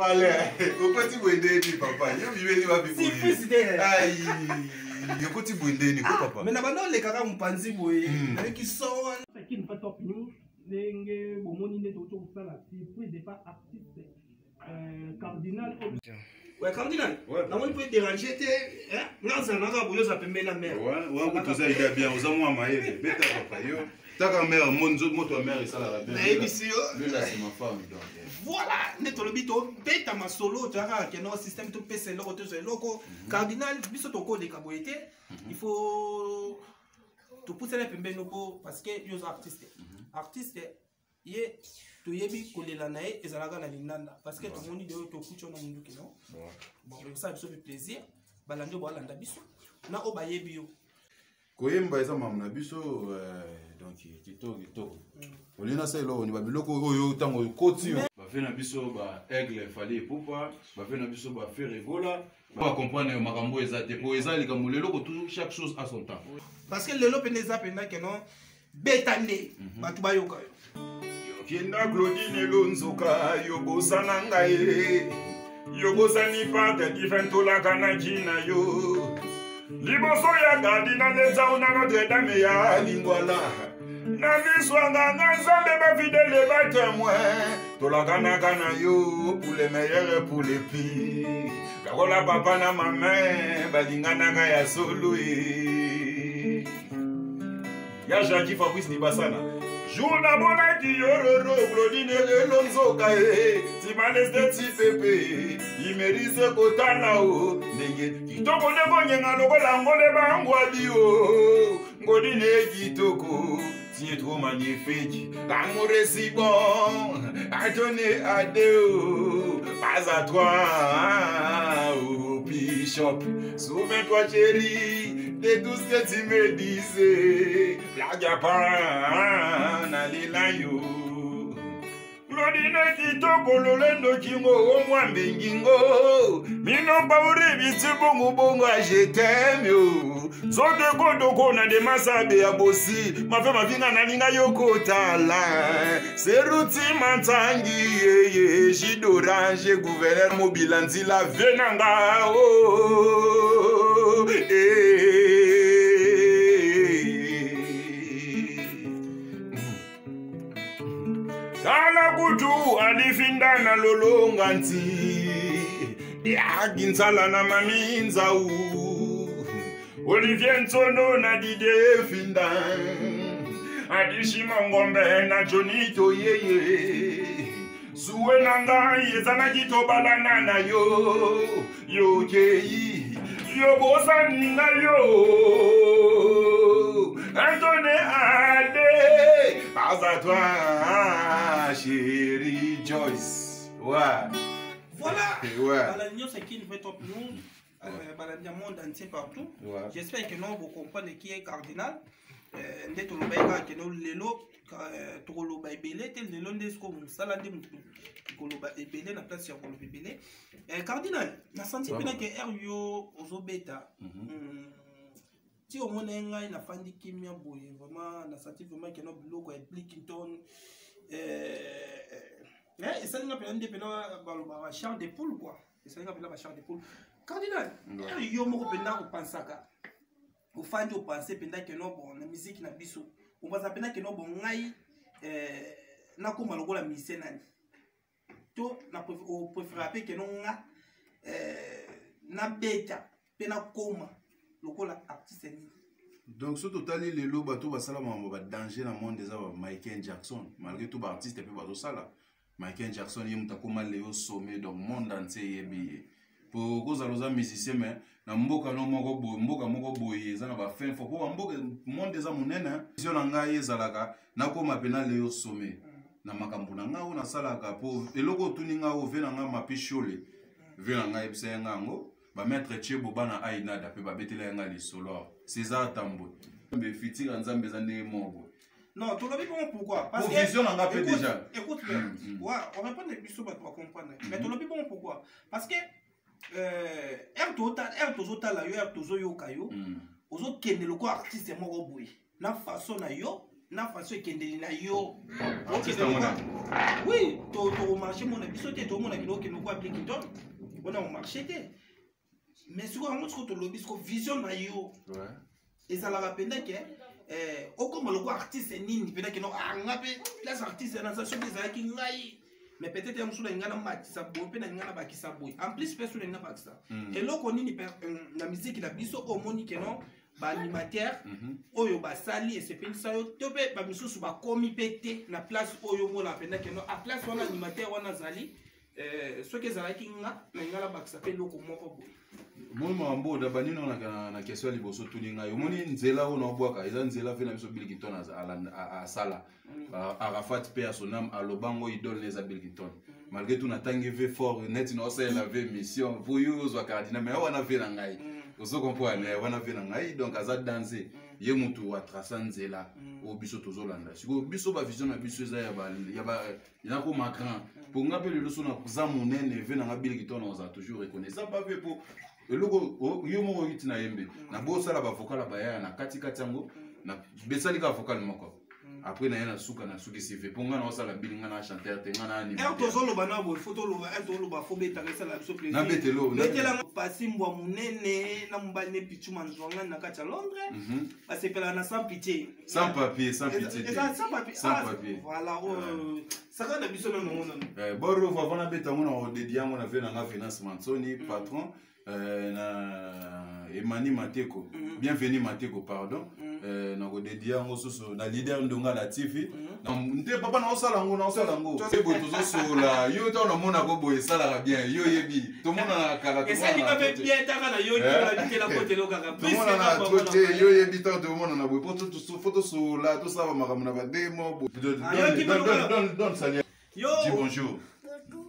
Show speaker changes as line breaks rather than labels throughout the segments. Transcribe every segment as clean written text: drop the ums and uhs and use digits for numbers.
Papa Alain, okoti boye ndeni papa, yo bibeli wapi boye?
Surprise te.
Ai, okoti boye ndeni ko papa?
Mais na banda olekaka mopanzi boye, nayoki son wana. Kin fa Top News, ndenge bomoni nde touti kosala surprise epa artiste cardinal. Ouais, cardinal. Namoni mpo déranger te, nga nzala naka boye oza pembeni na mare.
Ouais, toza ida bien, oza mwa mayele. Beta papa yo. Taka mère, moto ya mère esalaka bien.
Nayebisi yo.
Lui là c'est ma femme donc.
Voilà, nde tolobi tobeta masolo, toyaka keno système topesa eloko tozwa eloko. Cardinal, biso tokoleka boye te. Il faut topusana pembeni mpo parce que yo oza artiste. Artiste ye toyebi kolela na ye ezalaka na lindanda parce que tomoni deyo tokuti wana munduki no. Bon, ekosala biso mpe plaisir, balandi oyo balanda biso na oyo bayebi yo.
Koyemba eza mamu na biso, donc kitoko kitoko. Olingi nasala eloko ni babiloko oyo ntango okoti yo. Bafe na biso ba Aigle Fally Ipupa, bafe na biso ba Ferre Gola, ba comprendre makambo eza te po eza likambo lelo ko toujours chaque chose a son temps.
Parce que lelo pende eza penda ke non beta nde bato bayoka yo.
Yokenda Claudine Lonzoka yobosana ngai yobosani pata divin tolaka na kina yo liboso ya gardina leza una Notre Dame ya Lingwala na miso ya nganga Nzambe bafidele batemoin tolakanaka na yo pour le meilleur pour le pire lokola papa na mama balinganaka ya solo e ya Jackie Fabrice Libasana jour namonaki yororo Claudine lelo nzoka e timaleste ti pepe imerise kotala o ndenge kitoko nde konyenga lokola ngole bangwabi o ngodine kitoko tu es trop magnifique, l'amour est si bon, à donner à deux, pas à toi, oh Bishop. Souviens-toi chérie, de tout ce que tu me disais, blague à part, nalela yo. Claudine kitoko lolendo kingo omwa mbingingo mino pauri bitu bongo bongo je t'aime yo zote kodoko na demasabe ya bosi mafe mavinga nalinga yo kotala seruti mantangi yeye jus d'orange gouverneur mobila nzila vie nanga oh, eh. Tala kutu alifinda na lolonga nti yakinzala na mami nzau Olivier Nsono na Didier Finda Adishima Ngombe na Johnny Toyeye Suwe na ngai ezalaki tobalana na yo yokei yo bosani ngai yo Antone Ade pas à toi chérie Joyce. Ouais.
Voilà.
Ouais.
Balandi nyonso Kin vrai Top News, balandi ya monde entier partout.
Ouais.
J'espère que non vous comprenez qui est cardinal. Nde tolobaki kaka ke no lelo tokoloba ebele te lelo nde sikoyo mosala nde motu koloba ebele na place ya koloba ebele. Cardinal, na senti mpena ke heure yo ozobeta ti omona ye ngai nafandi kimia boye vraiment na senti vraiment ke no biloko ya Blinkinton esali nga mpena nde mpena balobaka chair de poule quoi, esali nga mpena ba chair de poule. Cardinal, heure yo moko mpena opansaka ofandi opense mpenza ke no bon na musique na biso opansa mpenza ke no bon ngai nakóma lokola musicien nani to opréféra mpe ke no nga nabeta mpe nakóma lokola artiste nini.
Donc so totali lelo bato basala makambo ba danger na monde eza ba Michael Jackson, malgré tout ba artiste mpe bazosala. Michael Jackson ye moto akóma lelo sommet, donc monde entier eyebi ye. Po kozala oza musicien mais na mboka no moko boye, mboka moko boye eza na bafin fo po bamboka monde eza monene. Vision na ngai ezalaka nakóma mpena lelo sommet na makambo na ngai oyo nasalaka po eloko otuni ngai oyo vie na ngai Mapi Shole vie na ngai yebisa ye ngai yango bamaître Chebo bana Ainada mpe babetela ye ngai lisolo awa César Tambwe mbe fitira Nzambe eza ndenge moko boye.
Non, tolobi bongo pourquoi? Parce
Pour
que
vision na nga pe
écoute,
déjà.
Écoute bien. Ouais, on répond biso bato ba comprendre. Mais tolobi bongo pourquoi? Parce que heure tozotala, heure tozotala yo, heure tozoyoka yo, ozokende lokola artiste moko boye. Na façon na yo, Na façon ekendeli na yo. Oui, tokomarche mona biso te, tomona kino okende okwa Blinkiton mpona komarche te. Mais sikoyo yango sikoyo tolobi sikoyo vision na yo ezalaka mpenza ke okoma lokwa artiste nini mpenza keno ah, nga mpe place artiste naza soki ezalaki ngai, mais peut-être ya mosusu nalinga namatisa boye mpe nalinga nabakisa boye, en plus mpe so nalinga nabakisa eloko nini na miziki na biso oyo omoni keno baanimateur oyo basali esepelisa yo to mpe bamisusu bakomi mpe te na place oyo omona mpenza keno a place wana animateur wana azali, soki ezalaki nga nalinga nabakisa mpe eloko moko boye.
Omoni makambo oyo bandi nano na question ya liboso tuni ngai. Omoni nzela oyo naobwaka eza nzela mpe na biso Bill Clinton asala. Arafat mpe ya sonam alobango idole na eza Bill Clinton. Malgré tout natangi ve fort neti naosalela ve mission po yo ozwa cardinal, mais wana ve na ngai, ozo comprendre, wana ve na ngai. Donc aza danse, ye motu atraça nzela oyo biso tozolanda sikoyo. Biso bavision na biso eza ya koma grand. Mpo nga mpe lelo so naza monene, ve nanga Bill Clinton ozala toujours reconnaissant pa ve, mpo eloko yo moko oki ntina yembe nabosala bavocal ya bayaya na katikati yango, besali kaka vocal moko, après naye na suka nasukisi ve, mpo nga na osala bili, nga na chanteur te, nga na
animateur. Tozoloba na boye, faut toloba, toloba, faut betaka, esala biso plaisir.
Nabetelo.
Betelanga pasi mbwa monene na mobali ne Pichuma Nzwanga na kati ya Londres. Basepelaka na sans pitié.
Sans papier, sans pitié te.
Eza sans papier.
Sans papier.
Voilà, oyo saka na biso nano ngo nano.
Boro avant nabeta yango, na odedi yango na ve nanga Venance Mansoni, patron, na Emani Mateko, Bienvenu Mateko, pardon. Na kodedi yango susu na leader Ndonga na TV nte papa, naosala yango, naosala yango te boye. Tozosola yo ntango namonako boye esalaka bien. Yo yebi tomonanaka kala.
Esalika mpe bien taka na yo bitela kotelo kaka.
Tomonana to te, yo yebi ntango tomonana boye po fo tosola, tosala makambo na bademo. Donne salut.
Yo.
Dis bonjour.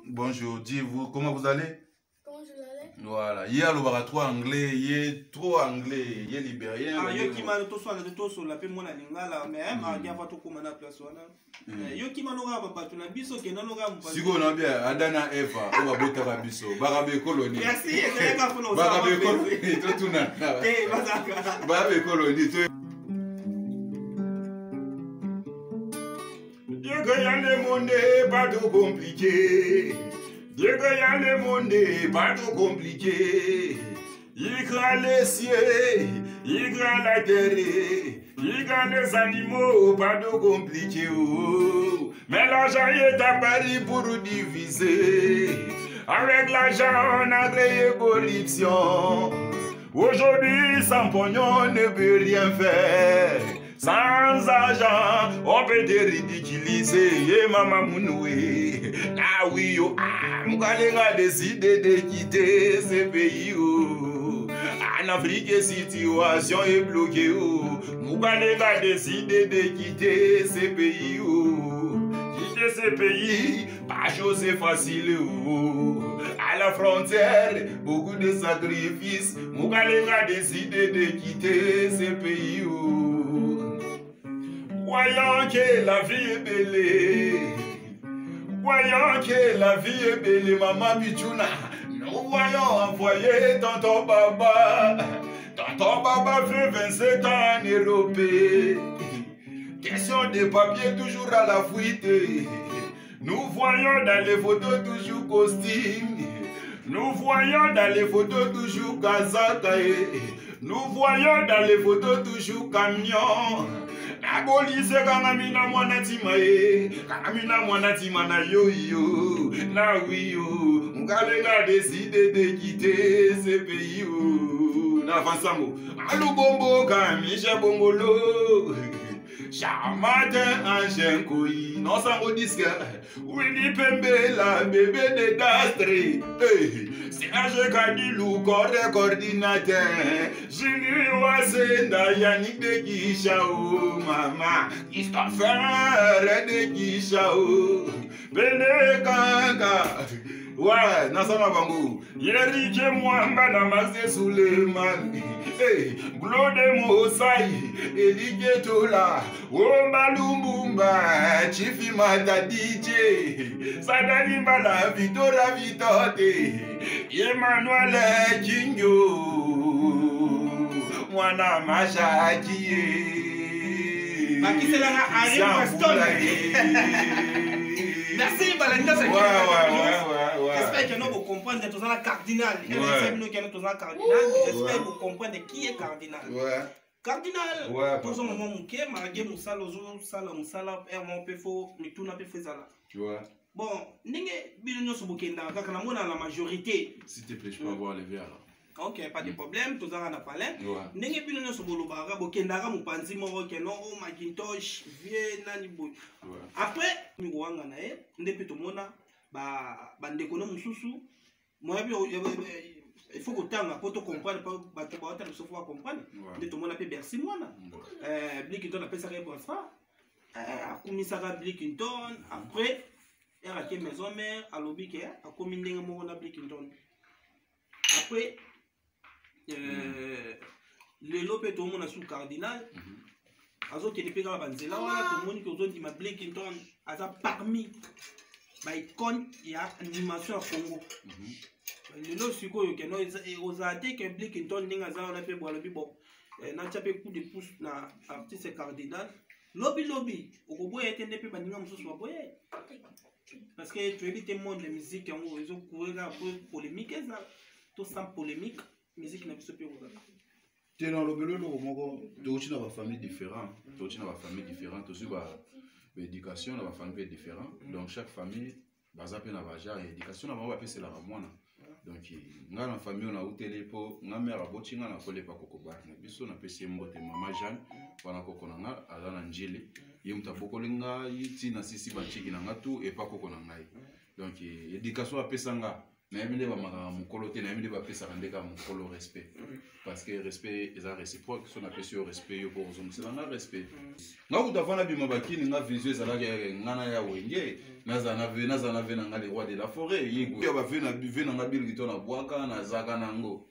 Bonjour. Dis vous, comment vous allez?
Comment je l'allais?
Voilà, ye alobaka trop anglais, ye trop anglais, ye libérien.
Ah, yo kima toswana te, tosola mpe mwana lingala, mais mardi avant tokóma na place wana, yo kima noka bato na biso, kenda noka.
Sikoyo na bia Ada na Eva oyo babotaka biso bakaba ekoloni.
Merci, ezalaka mpona.
Bakaba ekoloni, totuna.
Te, bazalaka.
Bakaba ekoloni to.
Dieu que le monde est pas trop compliqué. Dieu que le monde est pas trop compliqué. Il crée les cieux, il crée la terre, il crée les animaux, pas trop compliqué. Oh. Mais l'argent est apparu pour diviser. Avec l'argent, on a créé corruption. Aujourd'hui, sans pognon, on ne peut rien faire. Sans argent, on peut te ridiculiser. Yeah, maman Mounoué. Ah oui, oh, ah, Moukalenga décidé de quitter ce pays. Oh. En Afrique, situation est bloquée. Oh. Moukalenga décidé de quitter ce pays. Oh. Quitter ce pays, pas chose facile. Oh. À la frontière, beaucoup de sacrifices. Moukalenga décidé de quitter ce pays. Oh. Voyant que la vie est belle, voyant que la vie est belle, maman Bichuna, nous voyons envoyer tonton Baba. Tonton Baba fait 27 ans en Europe. Question de papier toujours à la fuite. Nous voyons dans les photos toujours costume. Nous voyons dans les photos toujours kazaka. Nous voyons dans les photos toujours camion. Nabolise kangami na mwana ntima ye, kangami na mwana ntima na yo yo na oui yo. Mukalenga décidé de quitter ce pays oh. Na vansango alubombo kamisha bongolo Charmatin Angin Koi, non sango disque Willy Pembela, bébé de Dastre. Hey, Serge Kadilou, corps coordinateur. Julie Wasenda, Yannick de Guichao, Mama Christopher de Guichao, Bene Kanga. Ouais, nasala bango. Yerike Mwamba na Maze Suleiman. Hey, Glode Mosai, Elike Tola, Omba Lumbumba, Chifi Mata DJ, Sadani Mbala, Vitora Vitote, Emmanuel Kingo, Mwana Mashaki.
Bakiselanga Harry Weston. Merci balandi nyonso. J'espère que nous vous comprendre tozala cardinal. J'espère que nous tozala cardinal. J'espère que vous comprendre qui est cardinal.
Ouais.
Cardinal,
Ouais,
tozonga mwa moke malgré mosala ozosala mosala heure moko mpe fo mituna mpe fo ezala.
Ouais.
Bon, ndenge bino nyonso bokendaka kaka namona la majorité.
S'il te plaît, je peux avoir les verres là.
Ok, pas de problème, tozalaka na palin.
Ouais.
Ndenge bino nyonso bolobaka bokendaka mopanzi moko ke non, o Macintosh vie nani boye.
Ouais.
Après mikowanga na ye nde mpe tomona bandeko no mosusu moya mpe il faut kotanga mpo tocomprendre mpo bato baotala biso fo bacomprendre. Nde tomona mpe Bercy mwana Bill Clinton apesaka ye bonsoir, akumisaka Bill Clinton. Après ere ake maison mère, alobi ke akomi ndenge moko na Bill Clinton. Après lelo mpe tomona su cardinal azokende mpe kaka banzela wana. Tomoni ke ozondima Bill Clinton aza parmi baicône ya animation ya Congo. Lelo sikoyo keno ozala te ke Bill Clinton ndenge aza wana mpe bo alobi bon, natia mpe coup de pouce na artiste cardinal. Lobi lobi okoboya ete nde mpe baninga mosusu baboya ye, parce que toyebi te monde ya musique yango ezokourir kaka po polémique eza to sans polémique musique na biso mpe kozala.
Te, nalobeli eloko moko. Touti na bafamille différent, touti na bafamille différent, tozwi baéducation na bafamille mpe différent. Donc chaque famille baza mpe na bagenre ya éducation na bango bapeselaka mwana. Donc ngai na famille oyo nauteli, mpo nga mare aboti nga, nakolepa koko bar na biso, napesi ye mbote, mama Jeanne wana, koko na nga aza na Njili. Ye moto abokoli ngai ntina sisi bantiki na nga tu epa koko na ngai. Donc éducation apesa nga, nayebi nde bamakaka mokolo te, nayebi nde bapesaka nde kaka mokolo respect, parce que respect eza réciproque. So napesi yo respect, yo mpo ozongisela nga respect. Nga kuta fana bima bakini, nga vision ezalaki nga na ya Wenge, nazala na ve na nga le roi de la forêt ye bave na ve na nga Bill Clinton abwaka, nazaka nango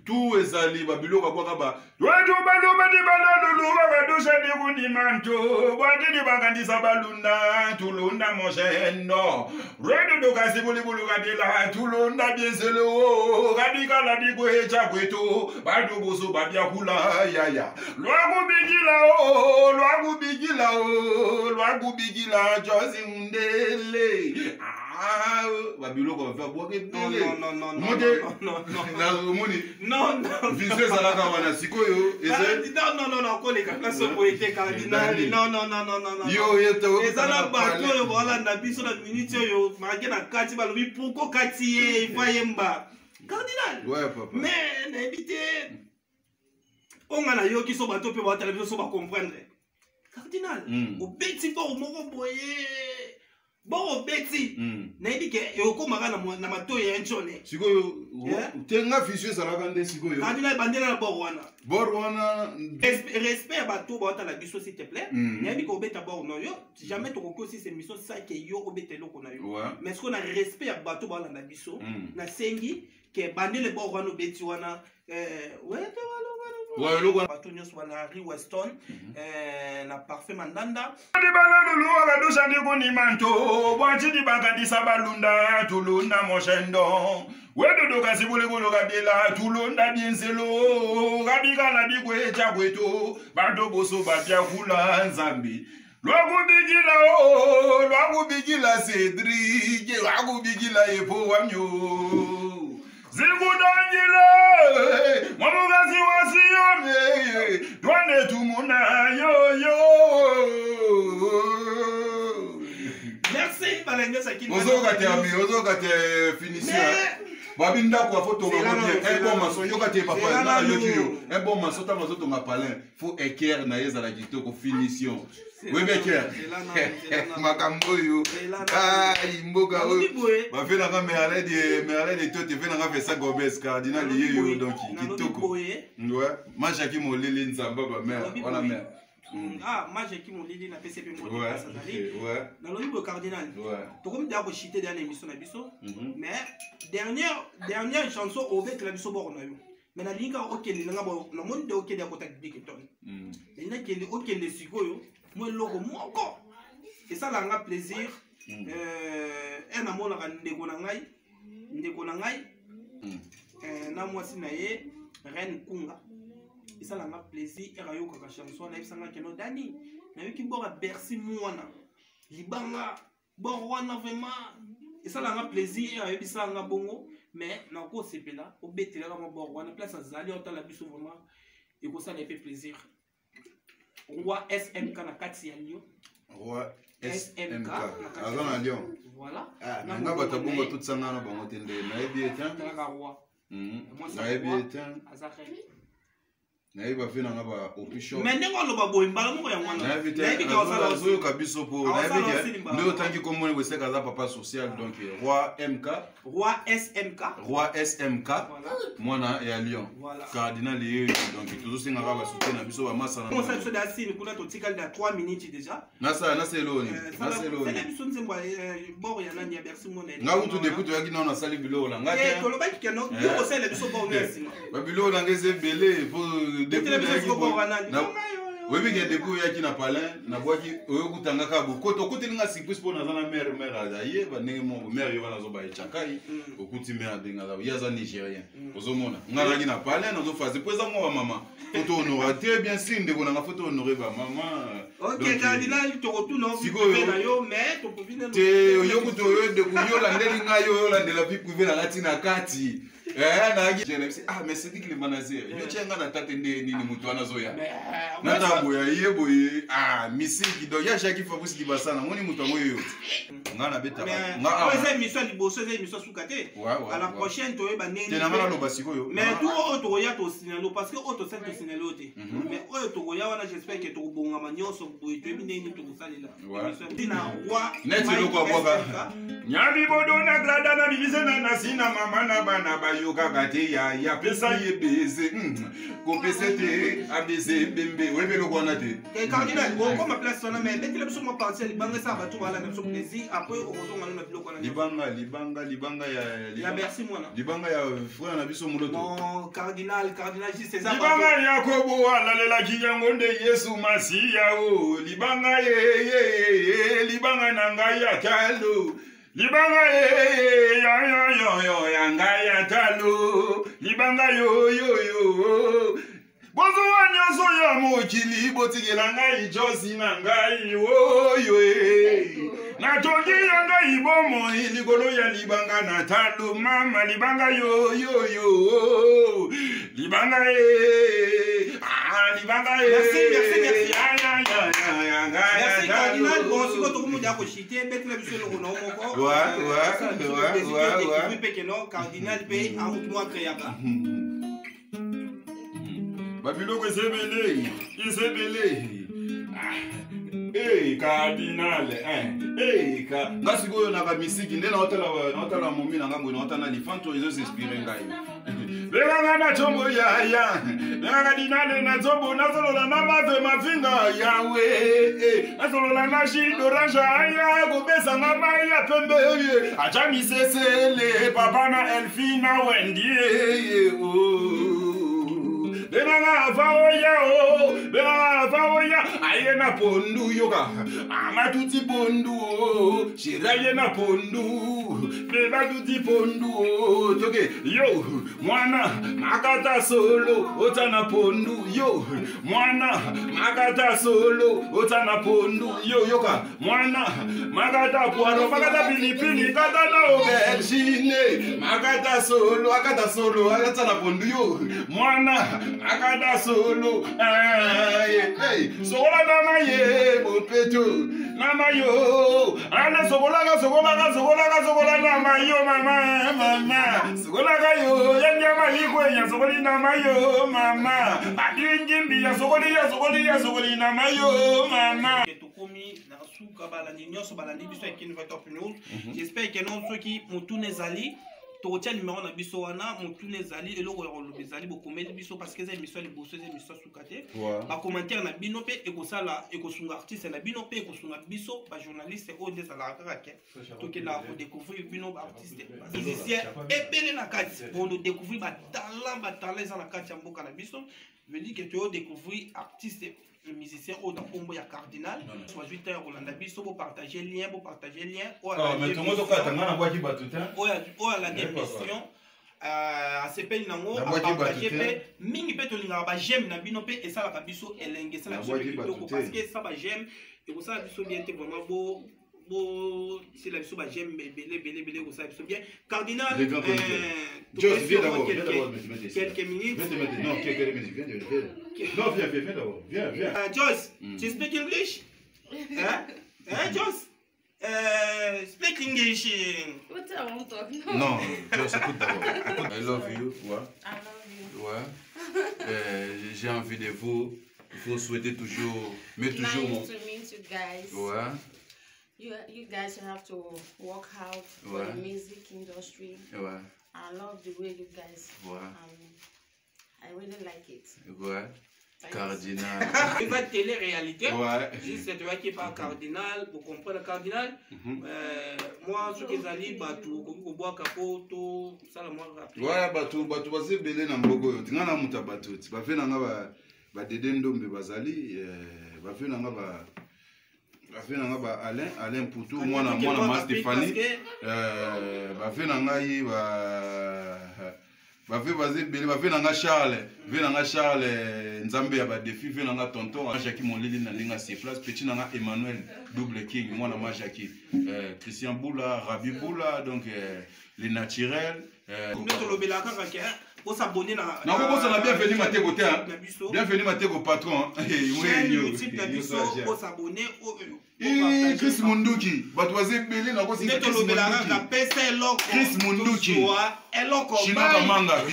tu ezali babiloko abwaka ba
Wetu balubadi balalulu bakadusha dikunimantu bwadidi bakandisa balunda tulunda moshendo rwedu dukasibulibulukadila tulunda byenselo kadikala dikwecha kwetu badu busu babyakula yaya lwakubikila o lwakubikila o lwakubikila josi undele.
Ah, babiloko bave abwaka ebele. Omoni vision ezalaka wana sikoyo.
Koleka place boye te, cardinal, non, non, non, non, non.
Yo.
Eza na bato oyo baolanda biso na minute oyo make na kati, balobi pourquoi kati ye ifa yemba cardinal.
Ouais, papa.
Mais nayebi te oyo nga nayoki so bato mpe baotala biso so bacomprendre cardinal. Obeti boro moko boye, boro obeti, nayebi ke ekokomaka na matoi ya ncone.
Sikoyo te, nga vision ezalaka nde sikoyo.
Cardinal, bandela na boro wana.
Bor wana.
Respect ya bato baotala biso, s'il te plaît. Nayebi ke obeta boro na yo, jamais tokoki osisa émission sans ke yo obeta eloko na yo. Mais sikoyo na respect ya bato baolanda biso, nasengi ke bandele boro wana obeti wana wete.
Ouais, eloko wana.
Bato nyonso wana, Harry Weston na Parfait Mandanda.
Dibalalulu bakadusha dikunimantu bwatidi bakandisa balunda tulunda moshendo wedudu kasibulibulu kabila tulunda byenselo kabikala bikwecha kwetu bantu busu babyakula nzambi lwakubikila o lwakubikila Cédric lwakubikila epo wamyo zikudangile mwamukazi wasiyome twane tumuna yoyo.
Merci balenge nyonso akini.
Ozoyoka te ami, ozoyoka te finition. Babi ndako afo tonga
Zela
ngo bien.
nanu,
Un bon
zela
maçon,
nanu.
yoka te papa.
Zela
Nga nayoki
nanu.
yo un bon maçon, ntango azotonga palin, faut équerre na ye ezala kitoko, finition. Oyebi équerre,
Zela nanu, zela nanu.
makambo oyo.
Zela nanu.
Ai, mboka oyo.
Nalobi boye.
Bave nanga Merlin Etote, ve nanga Vincent Gomez cardinal ye yo, donc
Nalobi
kitoko.
boye.
Ouais, majaki molili nzamba bamare
Nalobi
wana
boye.
mare.
Ah, majaki molili, napesi mpe mbote place azali. Nalobi boye, cardinal, tokomi deya koshite deya na émission na biso. Mais dernière chanson obetela biso boro na yo, mais nalingi kaka okende nanga bo namoni nde okende ya kota Biketon. Nalingi nakende okende sikoyo mwa eloko moko esalaka nga plaisir. E namonaka ndeko na ngai na mwasi na ye Reine Kunga, esalanga plaisir ere ayokaka chanson, nayebisanga keno Dani. Nayoki bord ya Bercy Mwana libanga bord wana vraiment esalaka nga plaisir, ayebisaka nga bongo, mais nakosepela obetelaka mwa bord wana place azali otala biso, vraiment ekosala ye mpe plaisir. Roi SMK na kati ya Lyon.
Roi
SMK
SMK aza na Lyon.
Voilà.
Ah, na nga bato ya bongo totisanga na bango te, nde nayebi ye te.
Talaka roi.
Nayebi ye te.
Aza reine.
Nayebi bafe na nga ba opishop.
Mais ndenge oloba boye mbala moko yango wana
nayebi te.
Nayebi ke osala aussi.
Azoyoka biso mpo
Aosala
nayebi
aussi
ke
limbala.
nde otangi komoni boseka aza papa social, donc Roi MK.
Roi SMK.
Roi SMK.
Voilà.
Mwana ya Lyon.
Voilà.
Cardinal yeyo, donc tozosengaka basoutien na biso bamasa na
Osala biso da sine kuna, totikali na 3 minutes déjà.
Nasala nasala eloni. Nasala eloni.
Sala biso nzembo ya bord ya nani, ya Bercy Mwana.
Nga kutu depuis toyaki nano nasali biloko na nga te.
Tolobaki ke no yo kosalela biso bord ya nsima.
Babiloko na nga eza ebele po
Betela biso siko bord ya nani.
Oyebi ke depuis oyaki na palin nabwaki oyokutanga kaka bokoto okuteli nga surprise mpo naza na mare mare aye bandenge moko mare yo wana azoba echakai. Okuti mare ndenge aza, ye aza Nigérien. Ozomona nga nazalaki na palin nazofaze mpo eza mwa bamama, faut tohonora te, bien sûr ndeko nanga, faut tohonore bamama.
Ok.
Donc,
Cardinal, tokotuna
Sikoyo-
na yo, mais tokovi nano
te yo kutu oyo ndeko yo olandeli ngai, yo olandela vie privée na nga ntina kati. Nayaki nayebisi, ah mais Cédric le manager, yo tia nga na tate nde nini moto wana azoya nata boye aye boye, ah misiki, donc ya Jaki Fabrice Kibasa namoni moto yango oyo nga nabetaka nga
oyo
awa.
Eza émission ya liboso, eza émission ya suka te.
Ouais,
À la
ouais.
prochaine toyeba ndenge
Te na nga naloba sikoyo.
Mais tour oyo tokoya tosignalo, parce que oyo tosali tosignalo te, mais oyo tokoya wana j'espère ke tokobongama nyonso boye, toyebi ndenge nini tokosalela émission na Roi
Neti
Mike
eloko abwaka.
SMK.
Nyabibodo na glada na bibise na nasi na mama na bana bayokaka te yaya pesa ye beze kopesa te abeze bembe oyebi eloko wana te.
Eh, cardinal, okoma place wana, mais betela biso mwa partie ya libanga, esala bato balanda biso plaisir, après okozonga no na biloko wana nyonso.
Libanga, libanga, libanga ya
Ya
libanga,
Bercy Mwana.
Libanga ya frère na biso Moloto.
Non, cardinal, cardinal juste eza
Libanga Yakobo alalelaki yango nde Yesu Masiya o libanga ye ye libanga na ngai ya talo libanga ye yoyoyoyo ya ngai ya talo libanga yoyoyo bozwa nyonso ya mokili botikela ngai josi na ngai oyo e. Natongi ya ngai bomoi likolo ya libanga na talo mama libanga yoyoyo libanga e, ah, libanga e.
Merci, merci, merci.
Ya, ya, ya, ya, ya, ngai ya
Merci
talo.
cardinal. Bon, sikoyo tokomoda koshite, betela biso eloko na yo moko.
Ouais.
Mpe keno cardinal mpe amoki mwa créaka.
Babiloko eza ebele, eza ebele. Ah, eh, cardinal eh, ka
Nga sikoyo na bamisiki nde naotala naotala momi na nga boye, naotala na lifanto ezosinspire ngai.
Bekanga na tsombo yaya bekanga dinale na tsombo nasolola na mave mafinga yawe eh, nasolola na jus d'orange aya kopesanga mai ya pembe ye atya misesele papa na Elfi na Wendi eh, oh. Bekanga afa oya o bekanga afa oya aye na pondu yoka amatuti pondu o sheri aye na pondu bebatuti pondu o toke yo mwana makata solo ota na pondu yo mwana makata solo ota na pondu yo yoka mwana makata poiro makata pilipili kata na aubergine
Makata solo, akata solo, akata na pondu yo.
Mwana makata solo. Ah,
Hey, sokola nama ye bopeto.
Nama yo ala sokolaka sokolaka sokolaka sokola nama yo mama mama sokolaka yo ya nyama ikwenya sokoli nama yo mama badingimbi ya sokoli ya sokoli ya sokoli nama yo mama.
Tokomi na suka. Balandi nyonso balandi biso ya Kin Top News, j'espère ke non soki motuna ezali, tokotia numero na biso wana. Motuna ezali, eloko ya koloba ezali, bokomeli biso, parce que eza émission ya liboso, eza émission ya suka te. Bacommentaire na bino mpe ekosala, ekosunga artiste na bino mpe ekosunga biso bajournaliste oyo nde ezalaka kaka ke tokendaka kodécouvrir bino baartiste, musicien ebele na kati bondo découvrir batalent, batalent eza na kati ya mboka na biso. Veut dire que toyo découvrir artiste musicien oyo na nkombo ya cardinal. Bazwi temps ya kolanda biso, bopartage lien, bopartage lien. Oyo
Ah, mais
alandi
tongo tokata nga nabwaki bato te.
oyo alandi
Eh, papa.
émission. Asepeli nango, apartage mpe mingi, mpe tolingaka baj'aime na bino, mpe esalaka biso elenge, esalaka biso mpe kitoko, parce que esa baj'aime ekosala biso bien te. Vraiment, bosila biso baj'aime ebele ebele ebele, ekosala biso bien. Cardinal, quelques minutes.
Non, quelques minutes. Viens, viens. Non, viens, viens, viens d'abord. Viens, viens.
Joyce, tu speak English? Hein? Hein, Joyce? Speak English.
What I want to talk now.
Non, Joyce, écoute d'abord. I love you. Ouais.
I love you.
Ouais. J'ai envie de vous. Il faut souhaiter toujours, mais toujours.
Nice to meet you guys.
Ouais.
You guys have to work hard for the music industry.
Ouais.
I love the way you guys.
Ouais.
I really like it.
Ouais. Cardinal.
Eza télé-réalité.
Ouais.
Juste toyaki pa cardinal, bocomprendre cardinal. Moi, soki ezali bato okoki kobwaka mpo tosala mwa rapide.
Ouais, bato baza ebele na mboka oyo. Tinga na moto ya bato ti bave na nga, badede ndombe bazali, bave na nga, bave na nga ba Alain Poutou, mwana ma Stéphanie, bave na ngai, bave baza ebele, bave na nga Charles, ve na nga Charles Nzambe ya badéfis, ve na nga tonton Jacki Molili na ndenge ya place, petit na nga Emmanuel Double King, mwana ma Jacki, Christian Boula, Rabi Boula, donc les naturels.
Nde tolobelaka kaka ke osabone na
Nakobosana Bienvenu Mateko te.
Na biso.
Bienvenu Mateko, patron.
Chaîne YouTube na biso, osabone.
Chris Munduki, bato baza ebele.
Nde tolobelaka kaka pesa eloko.
Chris Munduki.
Eloko.
Shinaka Manga.